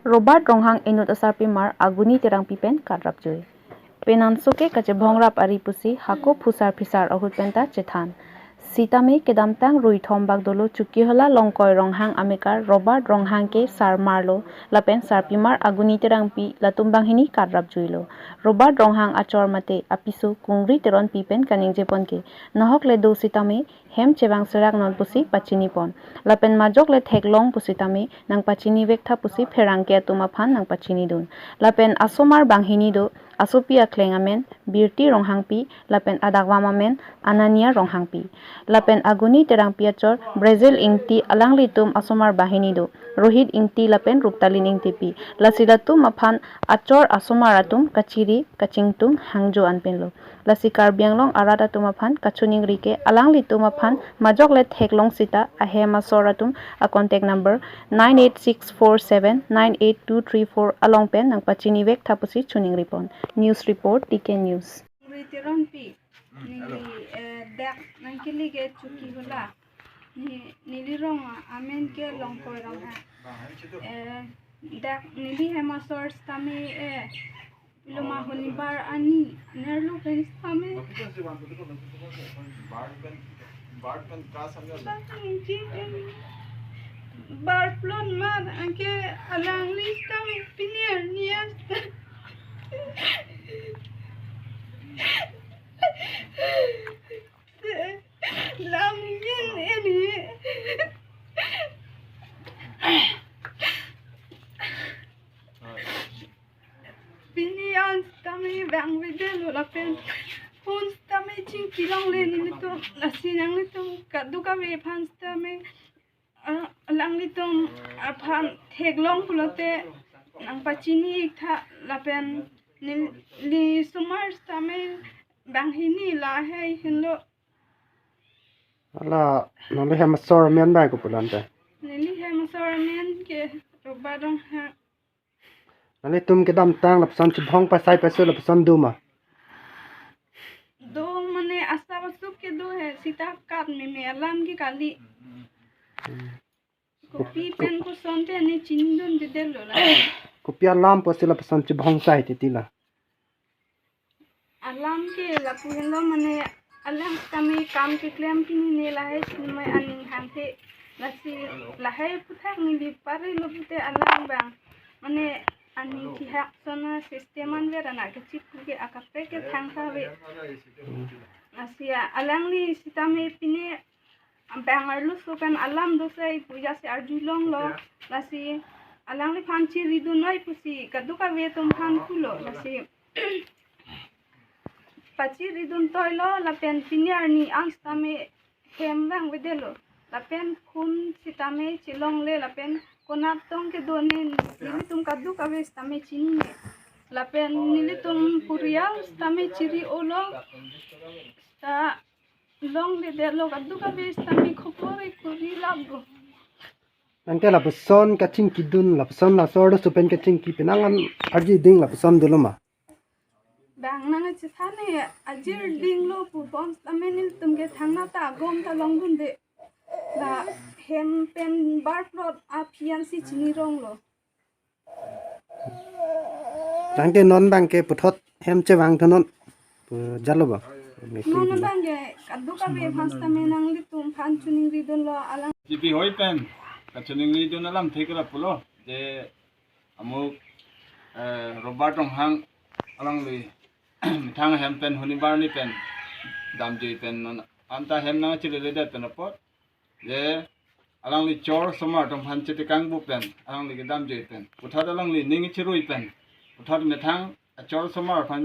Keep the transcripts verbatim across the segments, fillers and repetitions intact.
Robert Ronghang inut asarpimar Aguni Terangpi pen katrapjui. Penang soke kachebhongrap ari pusi hako phusar phisar ahut penta chethan. Sitame kedamtang ruithom bak dolo Chokihola Longkoi Ronghang amekar Robert Ronghang ke sarmarlo lapen sarpimar Aguni Terangpi latum banghini katrapjuilo. Robert Ronghang achor mate apiso Kungri Teronpi pen kaningjepon ke nahok le do sitame hem chevang serak non pusi pachinipon. Lapen majok le theklong pusitame nangpachinivek tha pusi pherangke atum aphan nangpachinidun. Lapen asomar banghini do, asopi akleng amen Birti Ronghangpi, lapen adakvam amen Anania Ronghangpi. Lapen Aguni Terangpi achor Brazil Ingti, alanglitum asomar banghini do, Rohit Ingti lapen Ruptalin Ingtipi. Lasi latum aphan achor asomar atum kachiri kachingtung hangjo anpenlo. Lasi Karbi Anglong arat atum aphan kachiningri ke alanglitum aphan majok le theklong sita ahem asor atum a contact number nine eight six four seven nine eight two three four along pen nangpachinivek tha pusi chiningripon. News report, T K News. Kungri Teronpi, neli, eh, dak nangkele ke Chokihola. Ni, neli rong amen ke Longkoi Ronghang. Eh, dak neli hem asor sitame, eh, pilo ma honibar ani nerlo pen sitame. Bar plot ma anke alangli sitame pini arni an. Lam yen eni. Pini an sitame vangvedetlo lapen phone sitame chingkilongle nelitum, lasi nanglitum kadokave aphan sitame, ah, alanglitum aphan theklong pulote nangpachini-ik tha lapen neli osomar sitame banghini lahei henlo. Hala, nangli hem asor amen bai kopi pulote? Neli hem asor amen ke Robert Ronghang. Nanglitum kedamtang lapuson chibhong pasai pasu lapuson do ma? Do mane asap asuk ke do he, sita kat meme alam ke kali. Hmm. Kopi pen koson te ne chinidundedetlo la. Kopi alam pusi lapuson chibhong sai titi la? Alam ke lapu henlo mane alang kami kam keklem pini ne lahei sinmai aning hangke lasi lahei aphuthak neli parilo pute alang abang mane aning kihak sona system anver anak kechip ke akaprek ke thangtha ave. Lasi alangli sitame pine abang arloso pen alam do sai pu jasi arjulonglo. Lasi alangliphan chiridunnoi pusi kadokave atum aphan pulo. Lasi pachiridun toilo lapen pini arni an sitame hem vangvedetlo. Lapen khun sitame chelongle lapen konat tong kedo ne nelitum kadokave sitame chinine. Lapen nelitum purial sitame chiri-olo. Ta longledetlo kadokave sitame khopor ekuri lap do. Anke lapuson kachingkidun lapuson laso arloso pen kachingki penang an arjuding lapuson dolo ma? Bang nangchethan he ajir dinglo pu bom sitame nelitum ke thangnatta agom ta longdunde. La hem pen bar plot aphi ansi chinironglo. Tangte non abang ke puthot hem chevang thunon pu jalo ba? Non abang ke kadokave aphan sitame nanglitum aphan chiningridunlo alang. G P hoi pen kachiningridun alamthe ke lapulo je amuk, eh, Robert Ronghang alangli methang hem pen honibar ni pen damjui pen non anta hem nangchileledet pen apot je alangli chor osomar atum aphan chetekangbu pen alangli kedamjui pen puthot alangli ning chirui pen puthot methang achor osomar aphan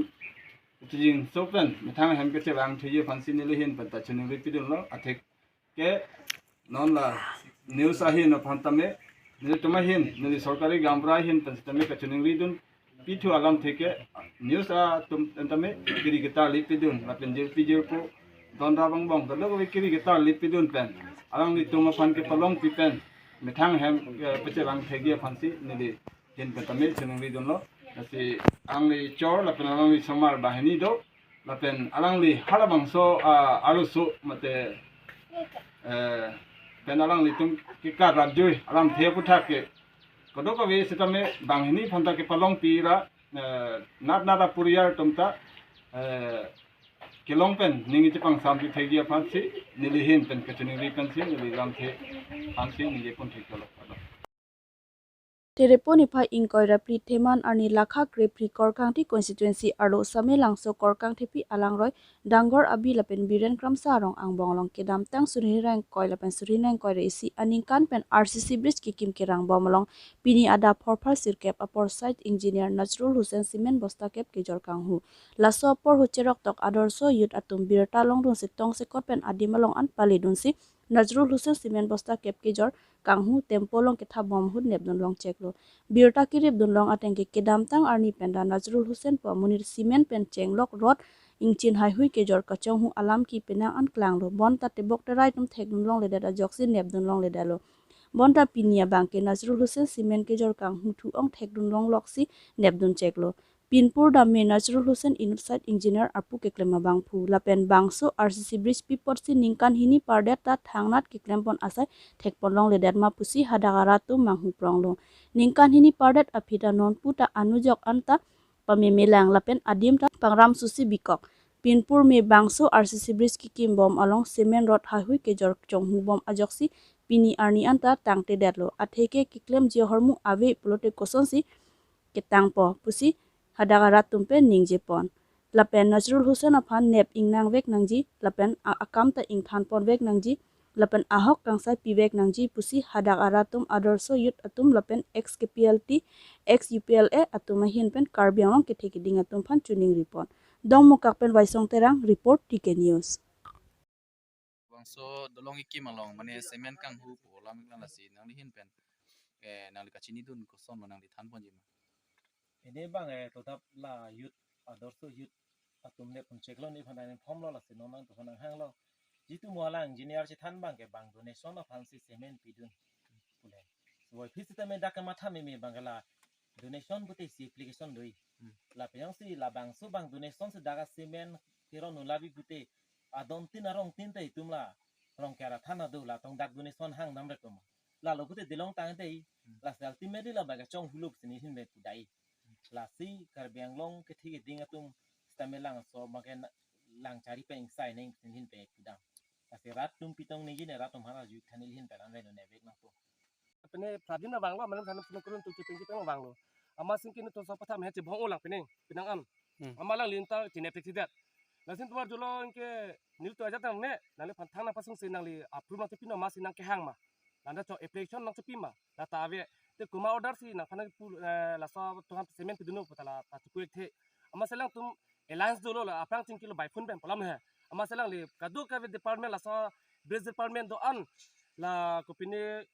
chijingso pen methang hem kechevang thuji aphansi neli ahin pen ta chiningripidunlo. Atheke non la news ahin aphan tame nelitum ahin neli sorkari gaonbura ahin pen sitame kachiningridun pithu alamthe ke news atum tame kiri ketarlipidun lapen jirpi jirpo don ra bang bong kadokave kiri ketarlipidun pen alanglitum aphan kepalongpi pen methang hem, eh, pachevang thekji aphansi neli ahin pen tame chiningridunlo. Lasi alangli chor lapen alangli osomar banghini do lapen alangli halabangso, ah, arloso mate, eh, pen alanglitum kekatrapjui alamthe aphuthak ke Kadokave sitame banghini aphanta kepalongpi ra, eh, nat nat aporial atum ta, eh, kelong pen ningje chepangsampi thekji aphansi neli ahin pen kachiningri pensi neli lamthe aphansi ningje pon theklo. Terepo niphai ingkoi ra phli Theman arni lakha krephli Korkangthi constituency arlo Samelangso Korkangthepi alangroi Danggor Abi lapen Biren Kramsa arong angbong along kedamtang suri hini ra ingkoi lapen suri hini ra ingkoi ra isi aningkan pen R C C bridge kekim kerang bom along pini adap phorphar sirkep apor site engineer Nazrul Hussain cement bosta kep kejor kanghu. Laso apor hu cheroktok Adarso Youth atum birta longdunsi tongsekot pen adim along an paledunsi Nazrul Hussain cement bosta kep kejor kanghu tempo along kethap bom ahut nepdun long cheklo. Birta keripdun long ateng ke kedamtang arni pen ta Nazrul Hussain pu amonit cement pen chenglok rot ingchin haihui kejor kachonghu alam ke penang an klanglo. Bonta tebok terai atum thekdun longledet ajoksi nepdun longledetlo. Bonta pini abang ke Nazrul Hussain cement kejor kanghu thu-ong thekdun longloksi nepdun cheklo. Pinpur dam me Nazrul Hussain inut site engineer apu keklem abangphu lapen bangso R C C bridge pi apotsi ningkan hini pardet ta thangnat keklem pon asai thekpon longledet ma pusi hadak arat atum manghu pronglo. Ningkan hini pardet aphi ta nonpu ta anujok anta pamemelang lapen adim ta pangram susi bikok. Pinpur me bangso R C C bridge kekim bom along cement rot haihui kejor chonghu bom ajoksi pini arni anta tangtedetlo. Atheke keklemji ahormu ave pulote kosonsi ketangpo pusi hadak arat atum pen ningje pon. Lapen Nazrul Hussain aphan nep ingnang vek nangji lapen a-, akam ta ingthan pon vek nangji lapen ahok kangsai pi vek nangji pusi hadak arat atum Adarso Youth atum lapen ex K P L T, ex U P L A atum ahin pen Karbi Anglong kethe keding atum aphan chiningri pon. Dongmukak pen Waisong Terang, report T K News. Bangso dolong kekim along mane cement kanghu pu alam iklan lasi nangli ahin pen, eh, nangli kachinidun kosonlo, nangli than ponji ma? Ini bang, eh, totap la youth, Adarso Youth atum nepdun cheklo, nephan nangphomlo lasi non nangtum aphan nanghanglo. Jitu mo alang engineer chethan abang ke bang donation aphansi cement pidun pule. Wai phisi tame dak kematha meme abang ke la donation pute isi application do-i. Hmm. Lapen jongsi labangso abang donation si dak cement keron un labi pute adon tin arong tin ta itum la Rongker athan ado la tong dak donation hang namre koma. Lalo pute dilong tang te-i. Hmm. Lasi ultimately la bang ke chonghulo pusi neli ahin pen pudai. Lasi Karbi Anglong kethe keding atum sitame Langso abang ke na-, lang chari pen ingsai neng pusi neli ahin pen pudam. Lasi rat atum pitong ningje ne rat atum hana juk thani neli ahin pen an reno nevek nangpo. Pene pradin na vanglo, malam sana pene kurun tu kiping kiping vanglo. Amatsi ke nelitum so pathap me chebong olang pene, penang an. Hmm. Amat alangli ta chinep thekthedet. Lasi nelitum arjulo anke nelitum ajat nangne, nangliphan thang nangpasungse nangli approve nangchepi ma, amatsi nangkehang ma. Landa cho application nangchepi ma, lata ave. Te komat order si nangphan nangpu, eh, laso atum aphan cement pidunlo pu ta la ta chuku ekthe. Amatsi alangtum alliance dolo, la aphrang chingkilo by phone pen pu alam he. Amatsi alangli kadokave department, laso bridge department do-an, la kopine,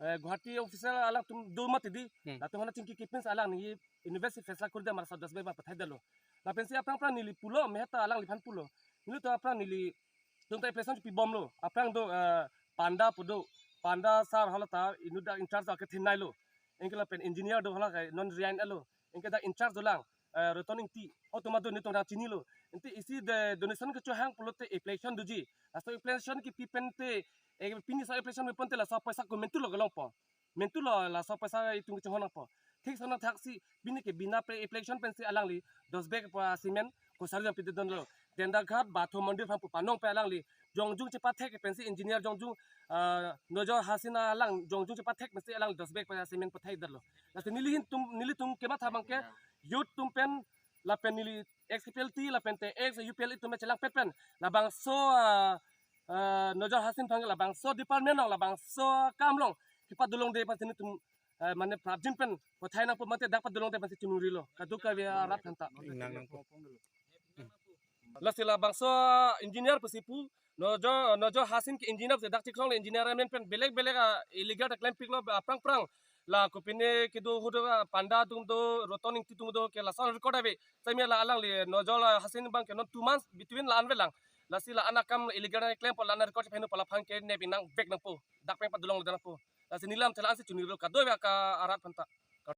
eh, Guwahati official alangtum do mati di. Hmm. Latum hana chingki kipin si alangli university fesla kurde, amat laso dosbek abang pathaidetlo. Lapensi aphrang aphrang neli pulo, me ta alangliphan pulo. Nelitum aphrang nelitum ta application pibomlo. Aphrang do, eh, Panda pu do. Panda sir hala ta inut dak in charge ake thenai lo. Anke lapen engineer do hala ke non resign lo. Anke dak in charge dolang, eh, Roton Ingti. Ho atum do nelitum nangchinilo. Anke isi de donation kechohang pulote application doji. Laso application kepi pen te, eh, pini laso application pi pen te laso paisa ko mentu lo kelongpo. Mentu lo laso paisa itum kechonghon nangpo. Thik sana thaksi pini ke bina pe application pensi alangli dosbek pu cement kosari jam pidetdunlo. Dendaghat Bathou Mandir aphan pu panong pen alangli jongjung chepathek pensi engineer jongjung, ah, Nojor Hasin alang jongjung chepathek pensi alangli dosbek pu cement pathaidetlo. Lasi neli ahin tum, nelitum kematha abang ke youth atum pen lapen neli ex K P L T lapen te ex U P L A atum chelangpet pen labangso, ah, ah, Nojor Hasin aphan labangso department along, labangso akam along kepadolongde aphansi nelitum, eh, mane prapjin pen pathai nangpo mate dak padolongde aphansi chiningrilo kadokave arat aphanta. Ingnang nangpo. Lasi labangso engineer pusi pu, Nojor, Nojor Hasin ke engineer pusi dak chiklo le engineer amen pen belek belek a illegal ta klempiklo aphrang aphrang. La kopine kedo hodo a Panda atum do, Roton Ingti atum do ke lason record ave. Sami la alangli Nojor Hasin abang ke non two months between la-an avelang. Lasi la-an akam illegal na klempo, la-an record penu pu laphan ke nep ingnang vek nangpo. Dak pen padolongledet nangpo. Lasi neli alam te la-ansi chiningrilo kadokave arat aphanta.